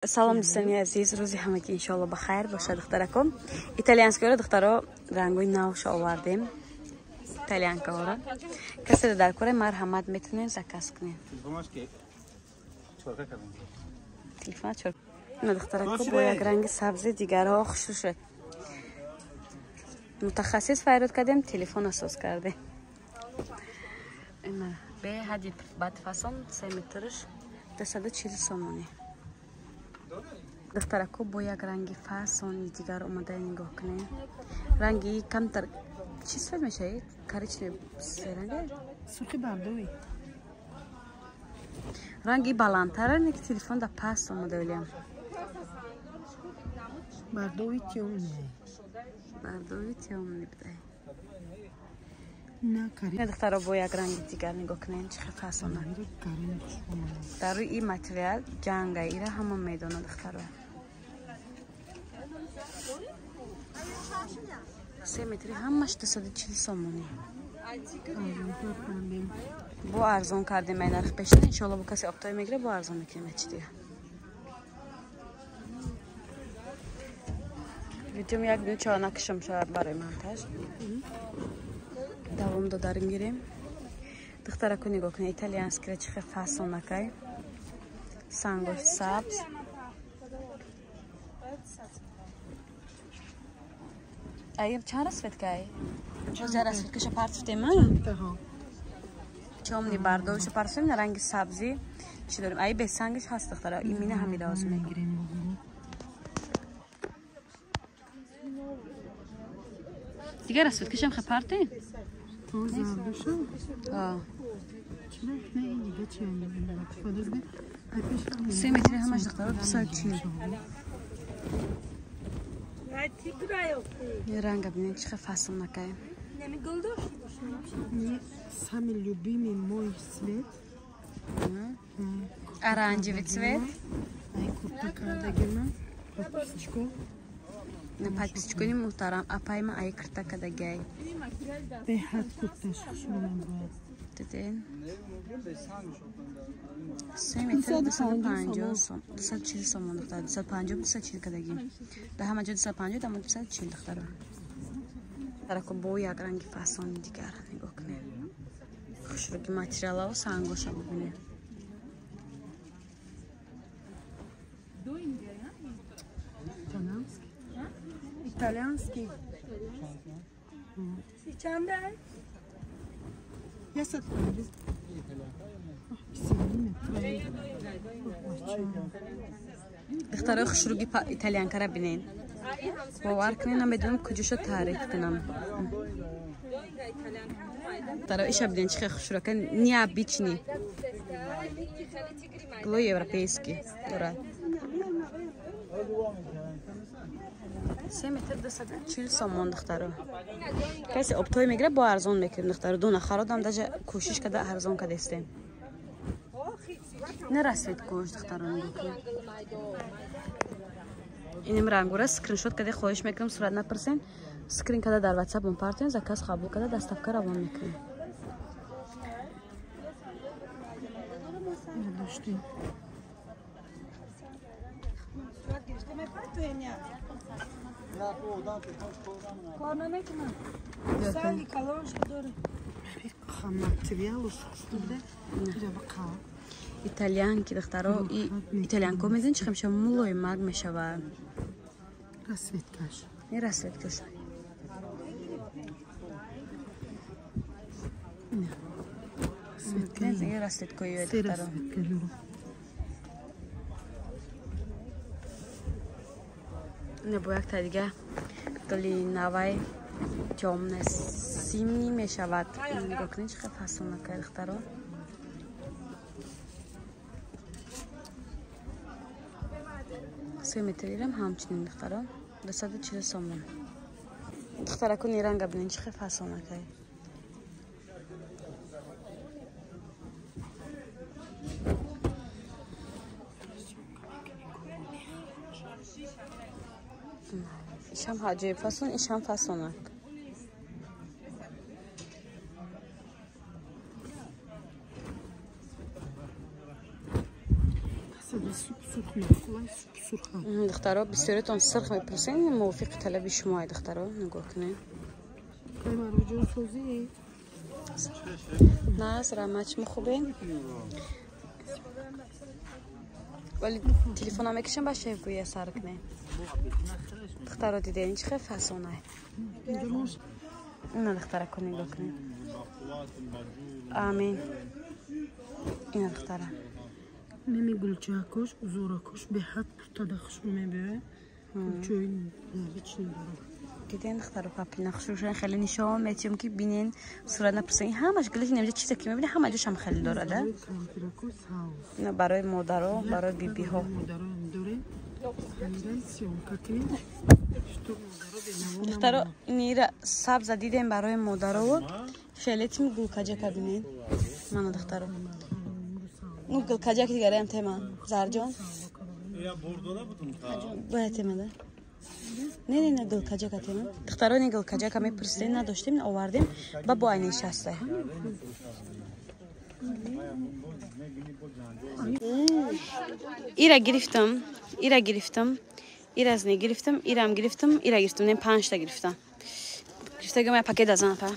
Салом, дӯстони азиз, рӯзи ҳамагӣ иншоалло ба хайр бошад, духтараком. Итальянскиро, духтаро, рангои навша овардем. Итальянкаҳоро. Касе дар кора, марҳамат, метавонед заказ кунед. Телефон чор. Ина, духтарако, бо як ранги сабзи дигарҳо хушрӯ шуд. Мутахассис файрод кардем, телефон асос кардем. Ина беҳади бадфасон, 3 метрш 240 сомонӣ. Духтарако, бо як ранги фасони дигар омада, нигоҳ кунед. Ранги камтар чӣ цвет мешавад? Коричневый ранга? Сурхи бардовый. Ранги баландтар, не ки телефон да паст омада велиам. Бордовый тёмный. Бордовый тёмный будай. На кари. Духтаро, бо як ранги дигар нигоҳ кунед, чӣ хел фасона. Дар рӯи ин материал ҷанга, ира ҳама медонад, духтаро. 3 метри ҳамаш 240 сомонӣ. Бо арзон кардем ай нарх пешина, иншоалло бо касе оптовый мегира, бо арзон мекунем чи дига. Видеом як минут чора накишам шояд барои монтаж. Давом додарим гирем. Духтараку, нигоҳ кунед, итальянскира чӣ хел фасонакай. Сангош сабз. Ай чанд расцветкай? Чоза расцветкаша партуфтем, а? Тёмный бордовыша партуфтем, на ранги сабзӣ чӣ дорем? Ай бесангиш ҳаст, духтара, имина ҳамида ҳозир мегирем. Дигар расцветкашам хел партем? 3 метри ҳамаш, духтаро, 240. Ранга бинед, чӣ хел фасонакай. Самый любимый мой цвет. Оранжевый цвет. Ай курта кардагима. Подписчико. Подписчикони муҳтарам, апайма ай кирта кардагай. Беҳад курташ хушрӯ мебояд. Диден? 3 метр 250 сом, 240 сомон, духтар, 250, 240 кардагӣ. Дар ҳама ҷо 250, дар мо 240, духтаро. Тарако, бо як ранги фасони дигар нигоҳ кунед. Хушрӯги материалао сангоша бубинед. Итальянский. Итальянский. Ясад. Духтарои хушрӯги итальянкара бинед. Бовар кунед, намедонам куҷоша таъриф кунам. Духтаро, иша бинед, чӣ хел хушрӯка, необычный. Гло европейский дорад. 3 метр 240 сомон, духтаро. Касе оптовый мегира, бо арзон мекунем, духтаро. Ду нахародам даже кӯшиш карда арзон кардестем. Не расцветкош, духтаро, нигоҳ кунед. Иним рангура скриншот карда, хоҳиш мекунам, сурат напурсен. Скрин карда дар WhatsApp мон партоен, заказ қабул карда доставка равон мекунем. Итальянки, духтаро, итальянко медонӣ чӣ хел мешавад? Мулоимак мешавад. Расцветкаш. Ин расцветкаш. Ин расцветкои, духтаро. Не, бо якта дига гули навай тёмно синий мешавад. Нигоҳ кунед, чӣ хел фасонакай, духтаро. 3 метрирам ҳамчунин, духтаро, 240 сомон. Духтараку, ни ранга бинед, чӣ хел фасонакай. Ишам ҳаҷоиб фасон, ишам фасонак. Сурх маъқулай, сурха. Духтаро, бисёритон сурх мепурсен, мувофиқи талаби шумо ай, духтаро, нигоҳ кунед. Кай Марвиҷон, созӣ? Наз, раҳмат, шумо хубен? Вале телефона мекушам, ба шеф гӯя сар кунем. Духтаро, диден, чӣ хел фасонай? Ина, духтарако, нигоҳ кунед. Амин. Ина, духтара. Неми гулчаакош, узоракош беҳад пуртада хушрӯ мебиёяд. Гулчои наличный дорад. Диден, духтаро, папина хушрӯшан, хеле нишон метиём, ки бинен, сурат напурсен. Ҳамаш гулаш инамҷа чизе ки мебинед, ҳама ҷошам хеле дорад, а? Кампирако савз. Ина барои модаро, барои бибиҳо. Модароам дорем. Ҳамира съёмка кунем, что модаро бенаво. Духтаро, инира сабза дидем барои модарову фиолетим гулкаҷака бинен. Мана, духтаро. Ну гулкаҷак дигараям тема. Зарҷон. Бояд тема да? Не, не, не, гулкаҷака тема. Духтаро, не, гулкаҷака мепурсидем, надоштем, овардем. Ба бо айни нишастай. Ира гирифтам, ира гирифтам, ира аз не гирифтам, ирам гирифтам, ира гирифтам, не, панҷта гирифтам. Гирифтагам я пакет аз па.